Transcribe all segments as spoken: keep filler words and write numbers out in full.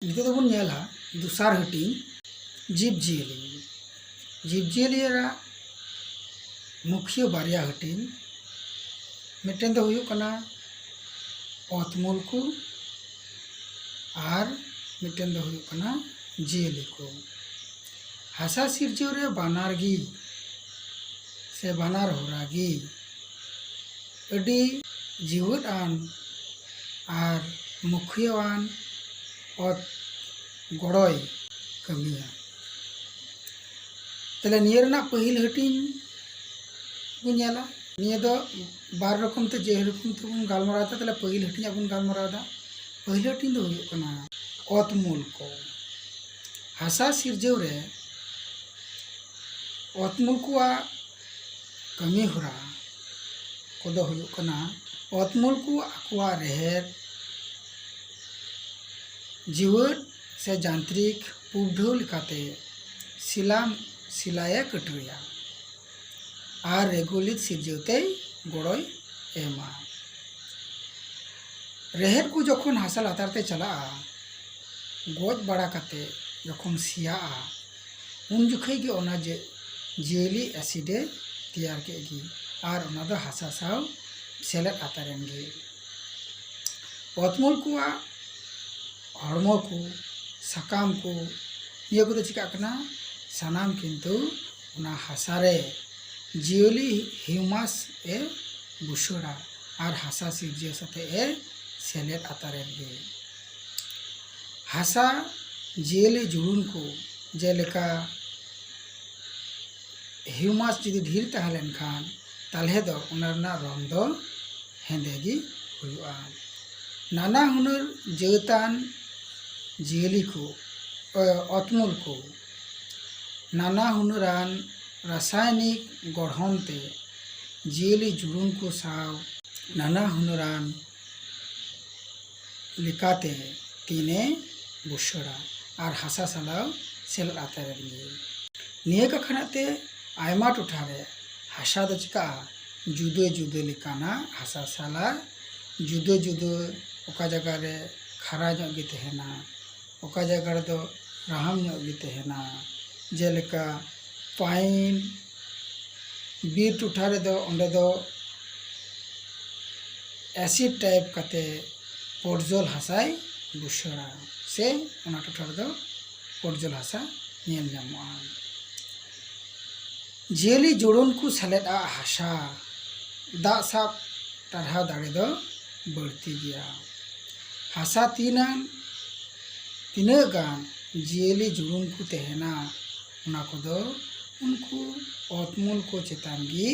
ᱱᱤᱛᱚᱜ ᱫᱚᱵᱚᱱ ᱧᱮᱞᱟ ᱫᱚᱥᱟᱨ ᱦᱟᱹᱴᱤᱧ, ᱡᱤᱵᱽᱼᱡᱤᱭᱟᱹᱞᱤ᱾ ᱡᱤᱵᱽᱼᱡᱤᱭᱟᱹᱞᱤ ᱨᱮᱱᱟᱜ ᱢᱩᱠᱷᱤᱭᱟᱹ ᱵᱟᱨᱭᱟ ᱦᱟᱹᱴᱤᱧ, ᱢᱤᱫᱴᱮᱱ ᱫᱚ ᱦᱩᱭᱩᱜ ᱠᱟᱱᱟ ᱚᱛᱢᱩᱞ ᱠᱚ ᱟᱨ ᱢᱤᱫᱴᱮᱱ ᱫᱚ ᱦᱩᱭᱩᱜ ᱠᱟᱱᱟ ᱡᱤᱭᱟᱹᱞᱤ ᱠᱚ᱾ ᱦᱟᱥᱟ ᱥᱤᱨᱡᱟᱹᱣ ᱨᱮ ᱵᱟᱱᱟᱨ ᱜᱮ ᱥᱮ ᱵᱟᱱᱟᱨ ᱦᱚᱨᱟ ᱜᱮ ᱟᱹᱰᱤ ᱡᱤᱣᱮᱫ ᱟᱱ ᱟᱨ ᱢᱩᱠᱷᱤᱭᱟᱹᱣᱟᱱ ᱚᱛ ᱜᱚᱲᱚᱭ ᱠᱟᱹᱢᱤᱭᱟ᱾ ᱛᱟᱦᱞᱮ ᱱᱤᱭᱟᱹ ᱨᱮᱱᱟᱜ ᱯᱟᱹᱦᱤᱞ ᱦᱟᱹᱴᱤᱧ ᱵᱚᱱ ᱧᱮᱞᱟ᱾ ᱱᱤᱭᱟᱹ ᱫᱚ ᱵᱟᱨ ᱨᱚᱠᱚᱢ ᱛᱮ, ᱡᱮ ᱨᱚᱠᱚᱢ ᱛᱮᱵᱚᱱ ᱜᱟᱞᱢᱟᱨᱟᱣ ᱮᱫᱟ, ᱛᱟᱦᱞᱮ ᱯᱟᱹᱦᱤᱞ ᱦᱟᱹᱴᱤᱧᱟᱜ ᱵᱚᱱ ᱜᱟᱞᱢᱟᱨᱟᱣ ᱮᱫᱟ᱾ ᱯᱟᱹᱦᱤᱞ ᱦᱟᱹᱴᱤᱧ ᱫᱚ ᱦᱩᱭᱩᱜ ᱠᱟᱱᱟ ᱚᱛ ᱢᱩᱞ ᱠᱚ᱾ ᱦᱟᱥᱟ ᱥᱤᱨᱡᱟᱹᱣ ᱨᱮ ᱚᱛ ᱢᱩᱞ ᱠᱚᱣᱟᱜ ᱠᱟᱹᱢᱤ ᱦᱚᱨᱟ ᱠᱚᱫᱚ ᱦᱩᱭᱩᱜ ᱠᱟᱱᱟ, ᱚᱛ ᱢᱩᱞ ᱠᱚ ᱟᱠᱚᱣᱟᱜ ᱨᱮᱦᱮᱫ ᱡᱤᱣᱮᱫ ᱥᱮ ᱡᱟᱱᱛᱨᱤᱠ ᱯᱩᱵᱰᱷᱟᱹᱣ ᱞᱮᱠᱟᱛᱮ ᱥᱤᱞᱟᱢ ᱥᱤᱞᱟᱭᱮ ᱠᱟᱹᱴᱨᱟᱹᱭᱟ ᱟᱨ ᱨᱮᱜᱩᱞᱤᱛ ᱥᱤᱨᱡᱟᱹᱣ ᱛᱮᱭ ᱜᱚᱲᱚᱭ ᱮᱢᱟ᱾ ᱨᱮᱦᱮᱫ ᱠᱚ ᱡᱚᱠᱷᱚᱱ ᱦᱟᱥᱟ ᱞᱟᱛᱟᱨ ᱛᱮ ᱪᱟᱞᱟᱜᱼᱟ, ᱜᱚᱡ ᱵᱟᱲᱟ ᱠᱟᱛᱮ ᱡᱚᱠᱷᱚᱱ ᱥᱮᱭᱟᱜᱼᱟ, ᱩᱱ ᱡᱚᱠᱷᱮᱡ ᱜᱮ ᱚᱱᱟ ᱡᱮ ᱡᱤᱭᱟᱹᱞᱤ ᱮᱥᱤᱰᱮ ᱛᱮᱭᱟᱨ ᱠᱮᱫ ᱜᱮ ᱟᱨ ᱚᱱᱟ ᱫᱚ ᱦᱟᱥᱟ ᱥᱟᱶ ᱥᱮᱞᱮᱫ ᱟᱛᱟᱨᱮᱱ ᱜᱮ᱾ ᱚᱛᱢᱚᱞ ᱠᱚᱣᱟᱜ ᱦᱚᱲᱢᱚ ᱠᱚ, ᱥᱟᱠᱟᱢ ᱠᱚ, ᱱᱤᱭᱟᱹ ᱠᱚᱫᱚ ᱪᱤᱠᱟᱹᱜ ᱠᱟᱱᱟ? ᱥᱟᱱᱟᱢ ᱠᱤᱱᱛᱩ ᱚᱱᱟ ᱦᱟᱥᱟ ᱨᱮ ᱡᱤᱭᱟᱹᱞᱤ ᱦᱤᱭᱩᱢᱟᱥ ᱮ ᱵᱩᱥᱟᱹᱲᱟ ᱟᱨ ᱦᱟᱥᱟ ᱥᱤᱨᱡᱟᱹᱣ ᱥᱟᱛᱮ ᱮ ᱥᱮᱞᱮᱫ ᱟᱛᱟᱨᱮᱱ ᱜᱮ᱾ ᱦᱟᱥᱟ ᱡᱤᱭᱟᱹᱞᱤ ᱡᱩᱲᱩᱱ ᱠᱚ ᱡᱮᱞᱮᱠᱟ ᱦᱤᱭᱩᱢᱟᱥ ᱡᱩᱫᱤ ᱰᱷᱮᱨ ᱛᱟᱦᱮᱸ ᱞᱮᱱᱠᱷᱟᱱ, ᱛᱟᱦᱚᱞᱮ ᱫᱚ ᱚᱱᱟ ᱨᱮᱱᱟᱜ ᱨᱚᱝ ᱫᱚ ᱦᱮᱸᱫᱮ ᱜᱮ ᱦᱩᱭᱩᱜᱼᱟ᱾ ᱱᱟᱱᱟ ᱦᱩᱱᱟᱹᱨ ᱡᱟᱹᱛᱟᱱ ᱡᱤᱭᱟᱹᱞᱤ ᱠᱚ, ᱚ, ᱚᱛᱢᱩᱞ ᱠᱚ, ᱱᱟᱱᱟ ᱦᱩᱱᱟᱹᱨᱟᱱ ᱨᱟᱥᱟᱭᱚᱱᱤᱠ ᱜᱚᱲᱦᱚᱱ ᱛᱮ ᱡᱤᱭᱟᱹᱞᱤ ᱡᱩᱲᱩᱱ ᱠᱚ ᱥᱟᱶ ᱱᱟᱱᱟ ᱦᱩᱱᱟᱹᱨᱟᱱ ᱞᱮᱠᱟᱛᱮ ᱛᱤᱱᱮ ᱵᱩᱥᱟᱹᱲᱟ ᱟᱨ ᱦᱟᱥᱟ ᱥᱟᱞᱟᱣ ᱥᱮᱞᱮᱫ ᱟᱛᱟᱨᱮᱱ ᱜᱮ᱾ ᱱᱤᱭᱟᱹ ᱠᱟᱠᱷᱟᱱᱟᱜ ᱛᱮ ᱟᱭᱢᱟ ᱴᱚᱴᱷᱟ ᱨᱮ ᱦᱟᱥᱟ ᱫᱚ ᱪᱤᱠᱟᱹᱜᱼᱟ? ᱡᱩᱫᱟᱹ ᱡᱩᱫᱟᱹ ᱞᱮᱠᱟᱱᱟᱜ ᱦᱟᱥᱟ ᱥᱟᱞᱟ, ᱡᱩᱫᱟᱹ ᱡᱩᱫᱟᱹ, ᱚᱠᱟ ᱡᱟᱭᱜᱟ ᱨᱮ ᱠᱷᱟᱨᱟ ᱧᱚᱜ ᱜᱮ ᱛᱟᱦᱮᱱᱟ, ᱚᱠᱟ ᱡᱟᱭᱜᱟ ᱨᱮᱫᱚ ᱨᱟᱦᱟᱢ ᱧᱚᱜ ᱜᱮ ᱛᱟᱦᱮᱱᱟ, ᱡᱮᱞᱮᱠᱟ ᱯᱟᱭᱤᱱ ᱵᱤᱨ ᱴᱚᱴᱷᱟ ᱨᱮᱫᱚ ᱚᱸᱰᱮ ᱫᱚ ᱮᱥᱤᱰ ᱴᱟᱭᱤᱯ ᱠᱟᱛᱮ ᱯᱚᱨᱡᱚᱞ ᱦᱟᱥᱟᱭ ᱵᱩᱥᱟᱹᱲᱟ, ᱥᱮ ᱚᱱᱟ ᱴᱚᱴᱷᱟ ᱨᱮᱫᱚ ᱯᱚᱨᱡᱚᱞ ᱦᱟᱥᱟ ᱧᱮᱞ ᱧᱟᱢᱚᱜᱼᱟ᱾ ᱡᱤᱭᱟᱹᱞᱤ ᱡᱩᱲᱩᱱ ᱠᱚ ᱥᱮᱞᱮᱫ ᱟᱜ ᱦᱟᱥᱟ ᱫᱟᱜ ᱥᱟᱵ ᱴᱟᱨᱦᱟᱣ ᱫᱟᱲᱮ ᱫᱚ ᱵᱟᱹᱲᱛᱤ ᱜᱮᱭᱟ᱾ ᱦᱟᱥᱟ ᱛᱤᱱᱟᱹᱜ ᱛᱤᱱᱟᱹᱜ ᱜᱟᱱ ᱡᱤᱭᱟᱹᱞᱤ ᱡᱩᱲᱩᱱ ᱠᱚ ᱛᱟᱦᱮᱱᱟ, ᱚᱱᱟ ᱠᱚᱫᱚ ᱩᱱᱠᱩ ᱚᱛᱢᱚᱞ ᱠᱚ ᱪᱮᱛᱟᱱ ᱜᱮ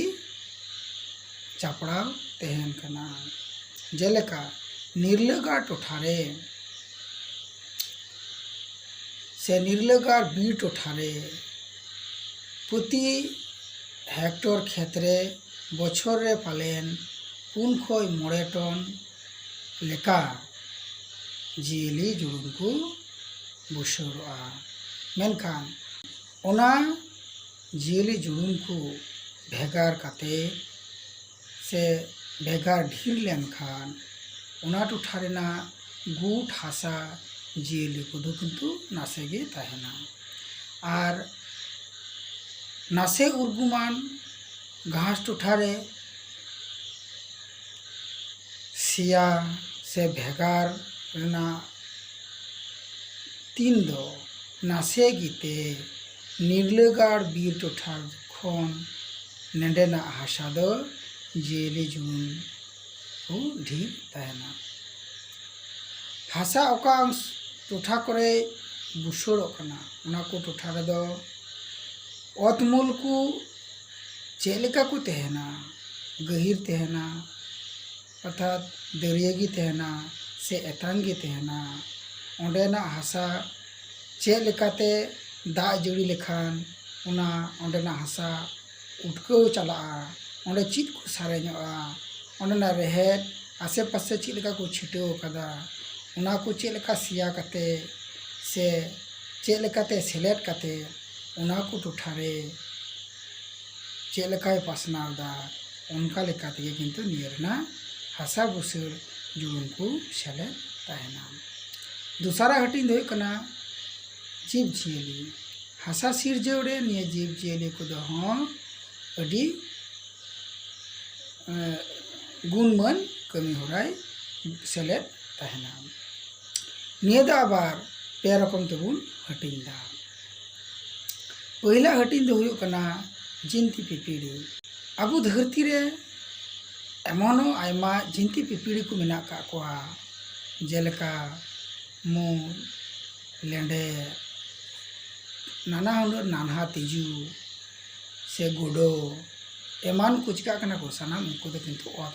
ᱪᱟᱯᱲᱟᱣ ᱛᱟᱦᱮᱱ ᱠᱟᱱᱟ᱾ ᱡᱮᱞᱮᱠᱟ ᱱᱤᱨᱞᱟᱹᱜᱟᱲ ᱴᱚᱴᱷᱟᱨᱮ ᱥᱮ ᱱᱤᱨᱞᱟᱹᱜᱟᱲ ᱵᱤᱨ ᱴᱚᱴᱷᱟᱨᱮ ᱯᱨᱚᱛᱤ ᱦᱮᱠᱴᱚᱨ ᱠᱷᱮᱛ ᱨᱮ ᱵᱚᱪᱷᱚᱨ ᱨᱮ ᱯᱟᱞᱮᱱ ᱯᱩᱱ ᱠᱷᱚᱱ ᱢᱚᱬᱮ ᱴᱚᱱ ᱞᱮᱠᱟ ᱡᱤᱭᱟᱹᱞᱤ ᱡᱩᱲᱩᱱ ᱠᱚ ᱵᱩᱥᱟᱹᱲᱚᱜᱼᱟ᱾ ᱢᱮᱱᱠᱷᱟᱱ ᱚᱱᱟ ᱡᱤᱭᱟᱹᱞᱤ ᱡᱩᱲᱩᱱ ᱠᱚ ᱵᱷᱮᱜᱟᱨ ᱠᱟᱛᱮ ᱥᱮ ᱵᱷᱮᱜᱟᱨ ᱰᱷᱮᱨ ᱞᱮᱱᱠᱷᱟᱱ ᱚᱱᱟ ᱴᱚᱴᱷᱟ ᱨᱮᱱᱟᱜ ᱜᱩᱴ ᱦᱟᱥᱟ ᱡᱤᱭᱟᱹᱞᱤ ᱠᱚᱫᱚ ᱠᱤᱱᱛᱩ ᱱᱟᱥᱮ ᱜᱮ ᱛᱟᱦᱮᱱᱟ᱾ ᱟᱨ ᱱᱟᱥᱮ ᱩᱨᱜᱩᱢᱟᱱ ᱜᱷᱟᱥ ᱴᱚᱴᱷᱟ ᱨᱮ ᱥᱮᱭᱟ ᱥᱮ ᱵᱷᱮᱜᱟᱨ ᱨᱮᱱᱟᱜ ᱛᱤᱱ ᱫᱚ ᱱᱟᱥᱮ ᱜᱮᱛᱮ ᱱᱤᱨᱞᱟᱹᱜᱟᱲ ᱵᱤᱨ ᱴᱚᱴᱷᱟ ᱠᱷᱚᱱ ᱱᱮᱰᱮᱱᱟᱜ ᱦᱟᱥᱟ ᱫᱚ ᱡᱤᱭᱟᱹᱞᱤ ᱡᱩᱲᱩᱱ ᱠᱚ ᱰᱷᱮᱨ ᱛᱟᱦᱮᱱᱟ᱾ ᱦᱟᱥᱟ ᱚᱠᱟ ᱚᱝᱥ-, ᱴᱚᱴᱷᱟ ᱠᱚᱨᱮ ᱵᱩᱥᱟᱹᱲᱚᱜ ᱠᱟᱱᱟ, ᱚᱱᱟ ᱠᱚ ᱴᱚᱴᱷᱟ ᱨᱮᱫᱚ ᱚᱛᱢᱚᱞ ᱠᱚ ᱪᱮᱫ ᱞᱮᱠᱟ ᱠᱚ ᱛᱟᱦᱮᱱᱟ, ᱜᱟᱹᱦᱤᱨ ᱛᱟᱦᱮᱱᱟ, ᱚᱨᱛᱷᱟᱛ ᱫᱟᱹᱨᱭᱟᱹ ᱜᱮ ᱛᱟᱦᱮᱱᱟ ᱥᱮ ᱮᱛᱟᱝ ᱜᱮ ᱛᱟᱦᱮᱱᱟ, ᱚᱸᱰᱮᱱᱟᱜ ᱦᱟᱥᱟ ᱪᱮᱫ ᱞᱮᱠᱟᱛᱮ ᱫᱟᱜ ᱡᱟᱹᱲᱤ ᱞᱮᱠᱷᱟᱱ ᱚᱱᱟ ᱚᱸᱰᱮᱱᱟᱜ ᱦᱟᱥᱟ ᱩᱴᱠᱟᱹᱣ ᱪᱟᱞᱟᱜᱼᱟ, ᱚᱸᱰᱮ ᱪᱮᱫ ᱠᱚ ᱥᱟᱨᱮᱧᱚᱜᱼᱟ, ᱚᱸᱰᱮᱱᱟᱜ ᱨᱮᱦᱮᱫ ᱟᱥᱮ ᱯᱟᱥᱮ ᱪᱮᱫ ᱞᱮᱠᱟ ᱠᱚ ᱪᱷᱤᱴᱟᱹᱣ ᱟᱠᱟᱫᱟ, ᱚᱱᱟ ᱠᱚ ᱪᱮᱫ ᱞᱮᱠᱟ ᱥᱮᱭᱟ ᱠᱟᱛᱮ ᱥᱮ ᱪᱮᱫ ᱞᱮᱠᱟᱛᱮ ᱥᱮᱞᱮᱫ ᱠᱟᱛᱮ ᱚᱱᱟ ᱠᱚ ᱴᱚᱴᱷᱟ ᱨᱮ ᱪᱮᱫ ᱞᱮᱠᱟᱭ ᱯᱟᱥᱱᱟᱣ ᱮᱫᱟ, ᱚᱱᱠᱟ ᱞᱮᱠᱟ ᱛᱮᱜᱮ ᱠᱤᱱᱛᱩ ᱱᱤᱭᱟᱹ ᱨᱮᱱᱟᱜ ᱦᱟᱥᱟ ᱵᱩᱥᱟᱹᱲ ᱡᱩᱲᱩᱱ ᱠᱚ ᱥᱮᱞᱮᱫ ᱛᱟᱦᱮᱱᱟ᱾ ᱫᱚᱥᱟᱨᱟᱜ ᱦᱟᱹᱴᱤᱧ ᱫᱚ ᱦᱩᱭᱩᱜ ᱠᱟᱱᱟ ᱡᱤᱵᱽ ᱡᱤᱭᱟᱹᱞᱤ᱾ ᱦᱟᱥᱟ ᱥᱤᱨᱡᱟᱹᱣ ᱨᱮ ᱱᱤᱭᱟᱹ ᱡᱤᱵᱽ ᱡᱤᱭᱟᱹᱞᱤ ᱠᱚᱫᱚ ᱦᱚᱸ ᱟᱹᱰᱤ ᱜᱩᱱᱢᱟᱱ ᱠᱟᱹᱢᱤ ᱦᱚᱨᱟᱭ ᱥᱮᱞᱮᱫ ᱛᱟᱦᱮᱱᱟ᱾ ᱱᱤᱭᱟᱹ ᱫᱚ ᱟᱵᱟᱨ ᱯᱮ ᱨᱚᱠᱚᱢ ᱛᱮᱵᱚᱱ ᱦᱟᱹᱴᱤᱧ ᱮᱫᱟ᱾ ᱯᱟᱹᱦᱤᱞᱟᱜ ᱦᱟᱹᱴᱤᱧ ᱫᱚ ᱦᱩᱭᱩᱜ ᱠᱟᱱᱟ ᱡᱤᱱᱛᱤ ᱯᱤᱯᱤᱲᱤ᱾ ᱟᱵᱚ ᱫᱷᱟᱹᱨᱛᱤ ᱨᱮ ᱮᱢᱚᱱ ᱟᱭᱢᱟ ᱡᱤᱱᱛᱤ ᱯᱤᱯᱤᱲᱤ ᱠᱚ ᱢᱮᱱᱟᱜ ᱟᱠᱟᱫ ᱠᱚᱣᱟ, ᱡᱮᱞᱮᱠᱟ ᱢᱩ, ᱞᱮᱸᱰᱮᱫ, ᱱᱟᱱᱟ ᱦᱩᱱᱟᱹᱨ ᱱᱟᱱᱦᱟ ᱛᱤᱡᱩ ᱥᱮ ᱜᱩᱰᱟᱹ ᱮᱢᱟᱱ ᱠᱚ ᱪᱤᱠᱟᱹᱜ ᱠᱟᱱᱟ ᱠᱚ, ᱥᱟᱱᱟᱢ ᱩᱱᱠᱩ ᱫᱚ ᱠᱤᱱᱛᱩ ᱚᱛ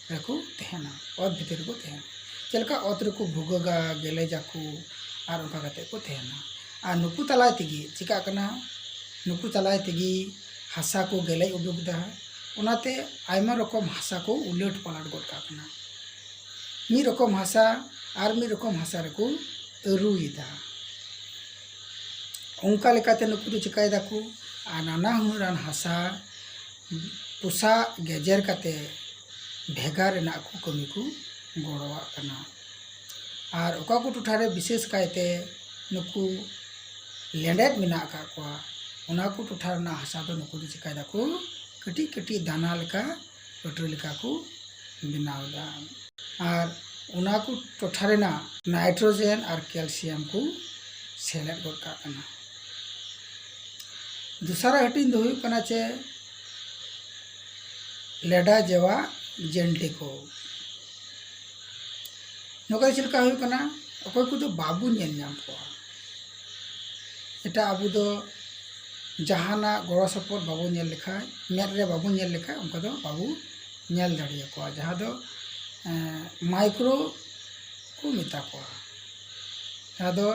ᱨᱮᱠᱚ ᱛᱟᱦᱮᱱᱟ, ᱚᱛ ᱵᱷᱤᱛᱤᱨ ᱨᱮᱠᱚ ᱛᱟᱦᱮᱱᱟ᱾ ᱪᱮᱫ ᱞᱮᱠᱟ ᱚᱛ ᱨᱮᱠᱚ ᱵᱷᱩᱜᱟᱹᱜᱟ, ᱜᱮᱞᱮᱡᱟᱠᱚ, ᱟᱨ ᱚᱱᱠᱟ ᱠᱟᱛᱮ ᱠᱚ ᱛᱟᱦᱮᱱᱟ᱾ ᱟᱨ ᱱᱩᱠᱩ ᱛᱟᱞᱟᱭ ᱛᱮᱜᱮ ᱪᱤᱠᱟᱹᱜ ᱠᱟᱱᱟ, ᱱᱩᱠᱩ ᱛᱟᱞᱟᱭ ᱛᱮᱜᱮ ᱦᱟᱥᱟ ᱠᱚ ᱜᱮᱞᱮᱡ ᱩᱰᱩᱠ ᱮᱫᱟ᱾ ᱚᱱᱟᱛᱮ ᱟᱭᱢᱟ ᱨᱚᱠᱚᱢ ᱦᱟᱥᱟ ᱠᱚ ᱩᱞᱟᱹᱴ ᱯᱟᱞᱟᱴ ᱜᱚᱫ ᱠᱟᱜ ᱠᱟᱱᱟ᱾ ᱢᱤᱫ ᱨᱚᱠᱚᱢ ᱦᱟᱥᱟ ᱟᱨ ᱢᱤᱫ ᱨᱚᱠᱚᱢ ᱦᱟᱥᱟ ᱨᱮᱠᱚ ᱟᱹᱨᱩᱭᱮᱫᱟ᱾ ᱚᱱᱠᱟ ᱞᱮᱠᱟᱛᱮ ᱱᱩᱠᱩ ᱫᱚ ᱪᱤᱠᱟᱹᱭ ᱫᱟᱠᱚ, ᱟᱨ ᱱᱟᱱᱟ ᱦᱩᱱᱟᱹᱨᱟᱱ ᱦᱟᱥᱟ ᱯᱚᱥᱟᱜ ᱜᱮᱡᱮᱨ ᱠᱟᱛᱮ ᱵᱷᱮᱜᱟᱨ ᱨᱮᱱᱟᱜ ᱠᱚ ᱠᱟᱹᱢᱤ ᱠᱚ ᱜᱚᱲᱚᱣᱟᱜ ᱠᱟᱱᱟ᱾ ᱟᱨ ᱚᱠᱟ ᱠᱚ ᱴᱚᱴᱷᱟᱨᱮ ᱵᱤᱥᱮᱥ ᱠᱟᱭᱛᱮ ᱱᱩᱠᱩ ᱞᱮᱸᱰᱮᱫ ᱢᱮᱱᱟᱜ ᱟᱠᱟᱫ ᱠᱚᱣᱟ, ᱚᱱᱟ ᱠᱚ ᱴᱚᱴᱷᱟ ᱨᱮᱱᱟᱜ ᱦᱟᱥᱟ ᱫᱚ ᱱᱩᱠᱩ ᱫᱚ ᱪᱤᱠᱟᱹᱭ ᱫᱟᱠᱚ, ᱠᱟᱹᱴᱤᱡ ᱠᱟᱹᱴᱤᱡ ᱫᱟᱱᱟ ᱞᱮᱠᱟ, ᱯᱟᱹᱴᱨᱤ ᱞᱮᱠᱟ ᱠᱚ ᱵᱮᱱᱟᱣ ᱮᱫᱟ᱾ ᱟᱨ ᱚᱱᱟ ᱠᱚ ᱴᱚᱴᱷᱟ ᱨᱮᱱᱟᱜ ᱱᱟᱭᱴᱨᱳᱡᱮᱱ ᱟᱨ ᱠᱮᱞᱥᱤᱭᱟᱢ ᱠᱚ ᱥᱮᱞᱮᱫ ᱜᱚᱫ ᱠᱟᱜ ᱠᱟᱱᱟ᱾ ᱫᱚᱥᱟᱨᱟᱜ ᱦᱟᱹᱴᱤᱧ ᱫᱚ ᱦᱩᱭᱩᱜ ᱠᱟᱱᱟ ᱪᱮ ᱞᱮᱰᱟ ᱡᱮᱣᱟ ᱡᱮᱱᱴᱤ ᱠᱚ᱾ ᱱᱚᱝᱠᱟ ᱪᱮᱫ ᱞᱮᱠᱟ ᱦᱩᱭᱩᱜ ᱠᱟᱱᱟ, ᱚᱠᱚᱭ ᱠᱚᱫᱚ ᱵᱟᱵᱚ ᱧᱮᱞ ᱧᱟᱢ ᱠᱚᱣᱟ᱾ ᱮᱴᱟᱜ ᱟᱵᱚ ᱫᱚ ᱡᱟᱦᱟᱱᱟᱜ ᱜᱚᱲᱚ ᱥᱚᱯᱚᱦᱚᱫ ᱵᱟᱵᱚ ᱧᱮᱞ ᱞᱮᱠᱷᱟᱱ, ᱢᱮᱫ ᱨᱮ ᱵᱟᱵᱚ ᱧᱮᱞ ᱞᱮᱠᱷᱟᱱ, ᱚᱱᱠᱟ ᱫᱚ ᱵᱟᱵᱚ ᱧᱮᱞ ᱫᱟᱲᱮᱭᱟᱠᱚᱣᱟ, ᱡᱟᱦᱟᱸ ᱫᱚ ᱢᱟᱭᱠᱨᱳ ᱠᱚ ᱢᱮᱛᱟ ᱠᱚᱣᱟ, ᱡᱟᱦᱟᱸ ᱫᱚ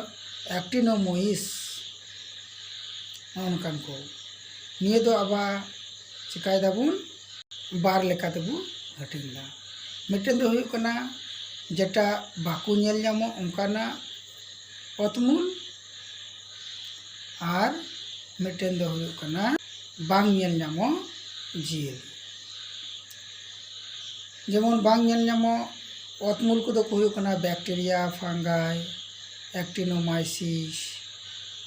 ᱮᱠᱴᱤᱱᱳᱢᱳᱭᱤᱥ, ᱱᱚᱜᱼᱚ ᱱᱚᱝᱠᱟᱱ ᱠᱚ᱾ ᱱᱤᱭᱟᱹ ᱫᱚ ᱟᱵᱟᱨ ᱪᱤᱠᱟᱹᱭ ᱫᱟᱵᱚᱱ, ᱵᱟᱨ ᱞᱮᱠᱟ ᱛᱮᱵᱚ ᱦᱟᱹᱴᱤᱧ ᱮᱫᱟ᱾ ᱢᱤᱫᱴᱮᱱ ᱫᱚ ᱦᱩᱭᱩᱜ ᱠᱟᱱᱟ ᱡᱮᱴᱟ ᱵᱟᱠᱚ ᱧᱮᱞ ᱧᱟᱢᱚᱜ ᱚᱱᱠᱟᱱᱟᱜ ᱚᱛᱢᱩᱞ, ᱟᱨ ᱢᱤᱫᱴᱮᱱ ᱫᱚ ᱦᱩᱭᱩᱜ ᱠᱟᱱᱟ ᱵᱟᱝ ᱧᱮᱞ ᱧᱟᱢᱚᱜ ᱡᱤᱭᱟᱹᱞᱤ᱾ ᱡᱮᱢᱚᱱ ᱵᱟᱝ ᱧᱮᱞ ᱧᱟᱢᱚᱜ ᱚᱛᱢᱩᱞ ᱠᱚᱫᱚ ᱠᱚ ᱦᱩᱭᱩᱜ ᱠᱟᱱᱟ bacteria, fungi, actinomyces,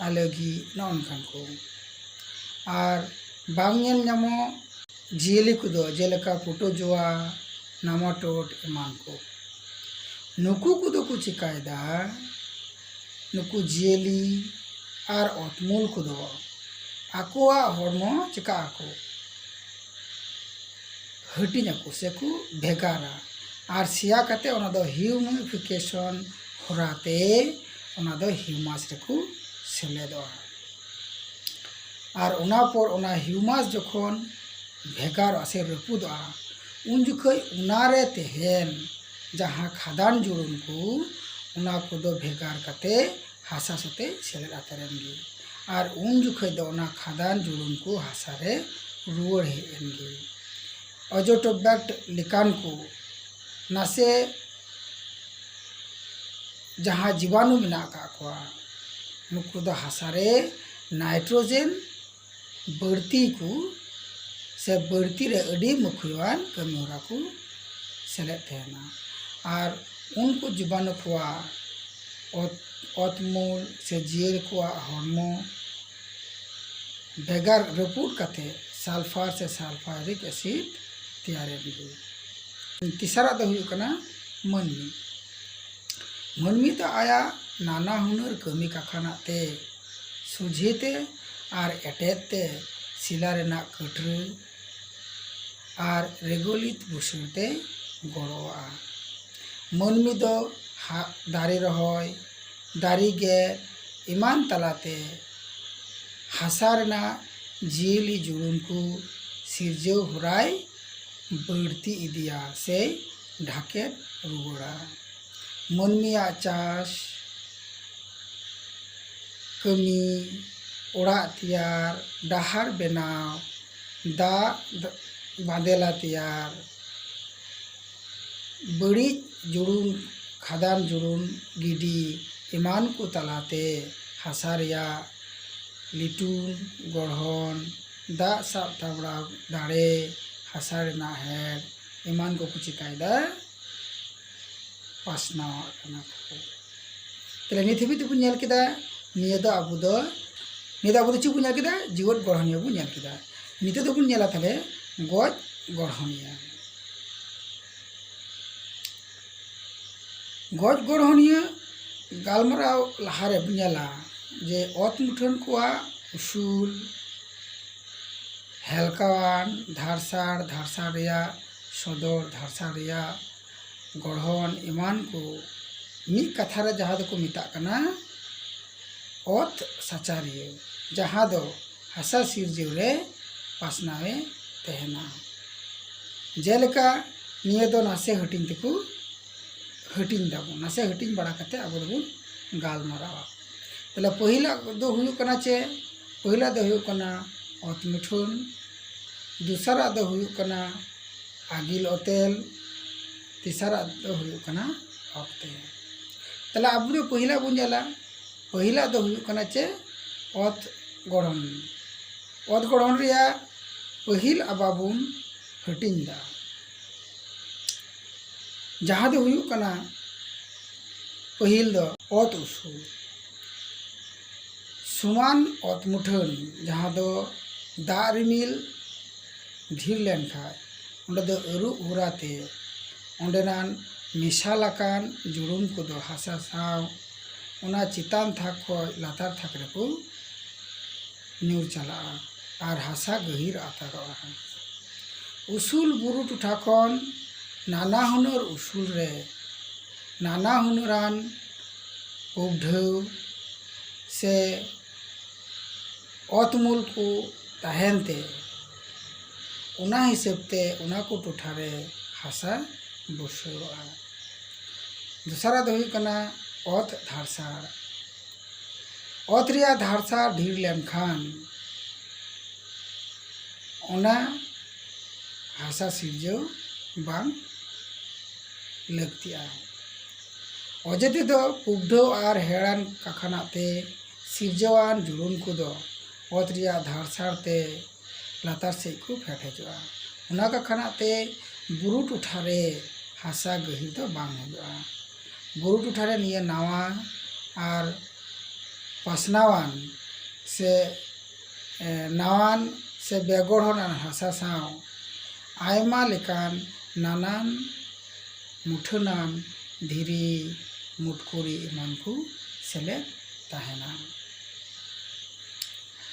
algae, ᱱᱚᱜᱼᱚ ᱱᱚᱝᱠᱟᱱ ᱠᱚ᱾ ᱟᱨ ᱵᱟᱝ ᱧᱮᱞ ᱧᱟᱢᱚᱜ ᱡᱤᱭᱟᱹᱞᱤ ᱠᱚᱫᱚ ᱡᱮᱞᱮᱠᱟ protozoa, nematode ᱮᱢᱟᱱ ᱠᱚ᱾ ᱱᱩᱠᱩ ᱠᱚᱫᱚ ᱠᱚ ᱪᱤᱠᱟᱭᱮᱫᱟ? ᱱᱩᱠᱩ ᱡᱤᱭᱟᱹᱞᱤ ᱟᱨ ᱚᱛᱢᱩᱞ ᱠᱚᱫᱚ ᱟᱠᱚᱣᱟᱜ ᱦᱚᱲᱢᱚ ᱪᱤᱠᱟᱹᱜ ᱟᱠᱚ? ᱦᱟᱹᱴᱤᱧ ᱟᱠᱚ ᱥᱮ ᱠᱚ ᱵᱷᱮᱜᱟᱨᱟ᱾ ᱟᱨ ᱥᱮᱭᱟ ᱠᱟᱛᱮ ᱚᱱᱟ ᱫᱚ humidification ᱦᱚᱨᱟᱛᱮ ᱚᱱᱟ ᱫᱚ humus ᱨᱮᱠᱚ ᱥᱮᱞᱮᱫᱚᱜᱼᱟ᱾ ᱟᱨ ᱚᱱᱟ ᱯᱚᱨ ᱚᱱᱟ humus ᱡᱚᱠᱷᱚᱱ ᱵᱷᱮᱜᱟᱨᱚᱜᱼᱟ ᱥᱮ ᱨᱟᱹᱯᱩᱫᱚᱜᱼᱟ, ᱩᱱ ᱡᱚᱠᱷᱚᱱ ᱚᱱᱟᱨᱮ ᱛᱟᱦᱮᱱ ᱡᱟᱦᱟᱸ ᱠᱷᱟᱫᱟᱱ ᱡᱩᱲᱩᱱ ᱠᱚ, ᱚᱱᱟ ᱠᱚᱫᱚ ᱵᱷᱮᱜᱟᱨ ᱠᱟᱛᱮ ᱦᱟᱥᱟ ᱥᱟᱛᱮ ᱥᱮᱞᱮᱫ ᱟᱛᱟᱨ ᱮᱱ ᱜᱮ᱾ ᱟᱨ ᱩᱱ ᱡᱚᱠᱷᱚᱱ ᱫᱚ ᱚᱱᱟ ᱠᱷᱟᱫᱟᱱ ᱡᱩᱲᱩᱱ ᱠᱚ ᱦᱟᱥᱟ ᱨᱮ ᱨᱩᱣᱟᱹᱲ ᱦᱮᱡ ᱮᱱ ᱜᱮ᱾ Azotobact ᱞᱮᱠᱟᱱ ᱠᱚ ᱱᱟᱥᱮ ᱡᱟᱦᱟᱸ ᱡᱤᱵᱟᱱᱩ ᱢᱮᱱᱟᱜ ᱟᱠᱟᱫ ᱠᱚᱣᱟ, ᱱᱩᱠᱩ ᱫᱚ ᱦᱟᱥᱟ ᱨᱮ nitrogen ᱵᱟᱹᱲᱛᱤ ᱠᱚ ᱥᱮ ᱵᱟᱹᱲᱛᱤ ᱨᱮ ᱟᱹᱰᱤ ᱢᱩᱠᱷᱭᱟᱹᱣᱟᱱ ᱠᱟᱹᱢᱤ ᱦᱚᱨᱟ ᱠᱚ ᱥᱮᱞᱮᱫ ᱛᱟᱦᱮᱱᱟ᱾ ᱟᱨ ᱩᱱᱠᱩ ᱡᱤᱵᱟᱱᱩ ᱠᱚᱣᱟᱜ ᱚᱛ, ᱚᱛ ᱢᱩᱞ ᱥᱮ ᱡᱤᱭᱟᱹᱞᱤ ᱠᱚᱣᱟᱜ ᱦᱚᱲᱢᱚ ᱵᱷᱮᱜᱟᱨ ᱨᱟᱹᱯᱩᱫ ᱠᱟᱛᱮ sulphur ᱥᱮ sulphuric acid ᱛᱮᱭᱟᱨᱮᱱ ᱜᱮ᱾ ᱛᱮᱥᱟᱨᱟᱜ ᱫᱚ ᱦᱩᱭᱩᱜ ᱠᱟᱱᱟ ᱢᱟᱹᱱᱢᱤ᱾ ᱢᱟᱹᱱᱢᱤ ᱫᱚ ᱟᱭᱟᱜ ᱱᱟᱱᱟ ᱦᱩᱱᱟᱹᱨ ᱠᱟᱹᱢᱤ ᱠᱟᱠᱷᱟᱱᱟᱜ ᱛᱮ ᱥᱚᱡᱷᱮ ᱛᱮ ᱟᱨ ᱮᱴᱮᱫ ᱛᱮ ᱥᱤᱞᱟ ᱨᱮᱱᱟᱜ ᱠᱟᱹᱴᱨᱟᱹ ᱟᱨ regolith ᱵᱩᱥᱟᱹᱲ ᱛᱮᱭ ᱜᱚᱲᱚᱣᱟᱜᱼᱟ᱾ ᱢᱟᱹᱱᱢᱤ ᱫᱚ ᱦᱟ-, ᱫᱟᱨᱮ ᱨᱚᱦᱚᱭ, ᱫᱟᱨᱮ ᱜᱮᱫ ᱮᱢᱟᱱ ᱛᱟᱞᱟᱛᱮ ᱦᱟᱥᱟ ᱨᱮᱱᱟᱜ ᱡᱤᱭᱟᱹᱞᱤ ᱡᱩᱲᱩᱱ ᱠᱚ ᱥᱤᱨᱡᱟᱹᱣ ᱦᱚᱨᱟᱭ ᱵᱟᱹᱲᱛᱤ ᱤᱫᱤᱭᱟ ᱥᱮ ᱰᱷᱟᱠᱮᱫ ᱨᱩᱣᱟᱹᱲᱟ᱾ ᱢᱟᱹᱱᱢᱤᱭᱟᱜ ᱪᱟᱥ ᱠᱟᱹᱢᱤ, ᱚᱲᱟᱜ ᱛᱮᱭᱟᱨ, ᱰᱟᱦᱟᱨ ᱵᱮᱱᱟᱣ, ᱫᱟᱜ ᱵᱟᱸᱫᱮᱞᱟ ᱛᱮᱭᱟᱨ, ᱵᱟᱹᱲᱤᱡ ᱡᱩᱲᱩᱱ, ᱠᱷᱟᱫᱟᱱ ᱡᱩᱲᱩᱱ ᱜᱤᱰᱤ ᱮᱢᱟᱱ ᱠᱚ ᱛᱟᱞᱟᱛᱮ ᱦᱟᱥᱟ ᱨᱮᱭᱟᱜ ᱞᱤᱴᱩᱱ ᱜᱚᱲᱦᱚᱱ, ᱫᱟᱜ ᱥᱟᱵ ᱥᱟᱯᱲᱟᱣ ᱫᱟᱲᱮ, ᱦᱟᱥᱟ ᱨᱮᱱᱟᱜ ᱦᱮᱲ ᱮᱢᱟᱱ ᱠᱚᱠᱚ ᱪᱤᱠᱟᱭᱮᱫᱟ, ᱯᱟᱥᱱᱟᱣᱟᱜ ᱠᱟᱱᱟ ᱠᱚ᱾ ᱛᱟᱦᱞᱮ ᱱᱤᱛ ᱦᱟᱹᱵᱤᱡ ᱫᱚᱵᱚᱱ ᱧᱮᱞ ᱠᱮᱫᱟ, ᱱᱤᱭᱟᱹ ᱫᱚ ᱟᱵᱚ ᱫᱚ ᱱᱤᱭᱟᱹ ᱫᱚ ᱟᱵᱚ ᱫᱚ ᱪᱮᱫ ᱵᱚᱱ ᱧᱮᱞ ᱠᱮᱫᱟ? ᱡᱤᱣᱮᱫ ᱜᱚᱲᱦᱚᱱᱤᱭᱟᱹ ᱵᱚᱱ ᱧᱮᱞ ᱠᱮᱫᱟ᱾ ᱱᱤᱛᱚᱜ ᱫᱚᱵᱚᱱ ᱧᱮᱞᱟ ᱛᱟᱦᱞᱮ ᱜᱚᱡ ᱜᱚᱲᱦᱚᱱᱤᱭᱟᱹ᱾ ᱜᱚᱡ ᱜᱚᱲᱦᱚᱱᱤᱭᱟᱹ ᱜᱟᱞᱢᱟᱨᱟᱣ ᱞᱟᱦᱟᱨᱮ ᱵᱚᱱ ᱧᱮᱞᱟ ᱡᱮ ᱚᱛ ᱢᱩᱴᱷᱟᱹᱱ ᱠᱚᱣᱟᱜ ᱩᱥᱩᱞ, ᱦᱮᱞᱠᱟᱣᱟᱱ, ᱫᱷᱟᱨᱥᱟᱲ, ᱫᱷᱟᱨᱥᱟᱲ ᱨᱮᱭᱟᱜ ᱥᱚᱫᱚᱨ, ᱫᱷᱟᱨᱥᱟᱲ ᱨᱮᱭᱟᱜ ᱜᱚᱲᱦᱚᱱ ᱮᱢᱟᱱ ᱠᱚ ᱢᱤᱫ ᱠᱟᱛᱷᱟ ᱨᱮ ᱡᱟᱦᱟᱸ ᱫᱚᱠᱚ ᱢᱮᱛᱟᱜ ᱠᱟᱱᱟ ᱚᱛ ᱥᱟᱪᱟᱨᱤᱭᱟᱹ, ᱡᱟᱦᱟᱸ ᱫᱚ ᱦᱟᱥᱟ ᱥᱤᱨᱡᱟᱹᱣ ᱨᱮ ᱯᱟᱥᱱᱟᱣᱮ ᱛᱟᱦᱮᱱᱟ᱾ ᱡᱮᱞᱮᱠᱟ ᱱᱤᱭᱟᱹ ᱫᱚ ᱱᱟᱥᱮ ᱦᱟᱹᱴᱤᱧ ᱛᱮᱠᱚ ᱦᱟᱹᱴᱤᱧ ᱫᱟᱵᱚᱱ, ᱱᱟᱥᱮ ᱦᱟᱹᱴᱤᱧ ᱵᱟᱲᱟ ᱠᱟᱛᱮ ᱟᱵᱚ ᱫᱚᱵᱚᱱ ᱜᱟᱞᱢᱟᱨᱟᱣᱟ᱾ ᱛᱟᱦᱞᱮ ᱯᱟᱹᱦᱤᱞᱟᱜ ᱫᱚ ᱦᱩᱭᱩᱜ ᱠᱟᱱᱟ ᱪᱮ? ᱯᱟᱹᱦᱤᱞᱟᱜ ᱫᱚ ᱦᱩᱭᱩᱜ ᱠᱟᱱᱟ ᱚᱛ ᱢᱩᱴᱷᱟᱹᱱ, ᱫᱚᱥᱟᱨᱟᱜ ᱫᱚ ᱦᱩᱭᱩᱜ ᱠᱟᱱᱟ ᱟᱹᱜᱤᱞ ᱚᱛᱮᱞ, ᱛᱮᱥᱟᱨᱟᱜ ᱫᱚ ᱦᱩᱭᱩᱜ ᱠᱟᱱᱟ ᱚᱠᱛᱮ᱾ ᱛᱟᱦᱞᱮ ᱟᱵᱚ ᱫᱚ ᱯᱟᱹᱦᱤᱞᱟᱜ ᱵᱚᱱ ᱧᱮᱞᱟ, ᱯᱟᱹᱦᱤᱞᱟᱜ ᱫᱚ ᱦᱩᱭᱩᱜ ᱠᱟᱱᱟ ᱪᱮ? ᱚᱛ ᱜᱚᱲᱦᱚᱱ᱾ ᱚᱛ ᱜᱚᱲᱦᱚᱱ ᱨᱮᱭᱟᱜ ᱯᱟᱹᱦᱤᱞ ᱟᱵᱟ ᱵᱚᱱ ᱦᱟᱹᱴᱤᱧ ᱫᱟ, ᱡᱟᱦᱟᱸ ᱫᱚ ᱦᱩᱭᱩᱜ ᱠᱟᱱᱟ ᱯᱟᱹᱦᱤᱞ ᱫᱚ ᱚᱛ ᱩᱥᱩᱞ, ᱥᱚᱢᱟᱱ ᱚᱛ ᱢᱩᱴᱷᱟᱹᱱ, ᱡᱟᱦᱟᱸ ᱫᱚ ᱫᱟᱜ ᱨᱤᱢᱤᱞ ᱰᱷᱮᱨ ᱞᱮᱱᱠᱷᱟᱱ ᱚᱸᱰᱮ ᱫᱚ ᱟᱹᱨᱩᱵ ᱦᱚᱨᱟᱛᱮ ᱚᱸᱰᱮᱱᱟᱜ ᱢᱮᱥᱟᱞ ᱟᱠᱟᱱ ᱡᱩᱲᱩᱢ ᱠᱚᱫᱚ ᱦᱟᱥᱟ ᱥᱟᱶ ᱚᱱᱟ ᱪᱮᱛᱟᱱ ᱛᱷᱟᱠ ᱠᱷᱚᱱ ᱞᱟᱛᱟᱨ ᱛᱷᱟᱠ ᱨᱮᱠᱚ ᱧᱩᱨ ᱪᱟᱞᱟᱜᱼᱟ ᱟᱨ ᱦᱟᱥᱟ ᱜᱟᱹᱦᱤᱨ ᱟᱛᱟᱨᱚᱜᱼᱟ᱾ ᱩᱥᱩᱞ ᱵᱩᱨᱩ ᱴᱚᱴᱷᱟ ᱠᱷᱚᱱ ᱱᱟᱱᱟ ᱦᱩᱱᱟᱹᱨ ᱩᱥᱩᱞ ᱨᱮ ᱱᱟᱱᱟ ᱦᱩᱱᱟᱹᱨᱟᱱ ᱩᱵᱰᱷᱟᱹᱣ ᱥᱮ ᱚᱛ ᱩᱢᱩᱞ ᱠᱚ ᱛᱟᱦᱮᱱ ᱛᱮ ᱚᱱᱟ ᱦᱤᱥᱟᱹᱵ ᱛᱮ ᱚᱱᱟ ᱠᱚ ᱴᱚᱴᱷᱟ ᱨᱮ ᱦᱟᱥᱟ ᱵᱩᱥᱟᱹᱲᱚᱜᱼᱟ᱾ ᱫᱚᱥᱟᱨᱟᱜ ᱫᱚ ᱦᱩᱭᱩᱜ ᱠᱟᱱᱟ ᱚᱛ ᱫᱷᱟᱨᱥᱟᱲ᱾ ᱚᱛ ᱨᱮᱭᱟᱜ ᱫᱷᱟᱨᱥᱟᱲ ᱰᱷᱮᱨ ᱞᱮᱱᱠᱷᱟᱱ ᱚᱱᱟ ᱦᱟᱥᱟ ᱥᱤᱨᱡᱟᱹᱣ ᱵᱟᱝ ᱞᱟᱹᱠᱛᱤᱜᱼᱟ᱾ ᱚᱡᱮ ᱛᱮᱫᱚ ᱩᱵᱰᱷᱟᱹᱣ ᱟᱨ ᱦᱮᱲᱟᱱ ᱠᱟᱠᱷᱟᱱᱟᱜ ᱛᱮ ᱥᱤᱨᱡᱟᱹᱣᱟᱱ ᱡᱩᱲᱩᱱ ᱠᱚᱫᱚ ᱚᱛ ᱨᱮᱭᱟᱜ ᱫᱷᱟᱨᱥᱟᱲ ᱛᱮ ᱞᱟᱛᱟᱨ ᱥᱮᱫ ᱠᱚ ᱯᱷᱮᱰ ᱦᱤᱡᱩᱜᱼᱟ᱾ ᱚᱱᱟ ᱠᱟᱠᱷᱟᱱᱟᱜ ᱛᱮ ᱵᱩᱨᱩ ᱴᱚᱴᱷᱟ ᱨᱮ ᱦᱟᱥᱟ ᱜᱟᱹᱦᱤᱨ ᱫᱚ ᱵᱟᱝ ᱦᱩᱭᱩᱜᱼᱟ᱾ ᱵᱩᱨᱩ ᱴᱚᱴᱷᱟ ᱨᱮ ᱱᱤᱭᱟᱹ ᱱᱟᱣᱟ ᱟᱨ ᱯᱟᱥᱱᱟᱣᱟᱱ ᱥᱮ ᱮ, ᱱᱟᱣᱟᱱ ᱥᱮ ᱵᱮᱜᱚᱲᱦᱚᱱᱟᱱ ᱦᱟᱥᱟ ᱥᱟᱶ ᱟᱭᱢᱟ ᱞᱮᱠᱟᱱ ᱱᱟᱱᱟᱱ ᱢᱩᱴᱷᱟᱹᱱᱟᱱ ᱫᱷᱤᱨᱤ, ᱢᱩᱴᱠᱩᱨᱤ ᱮᱢᱟᱱ ᱠᱚ ᱥᱮᱞᱮᱫ ᱛᱟᱦᱮᱱᱟ᱾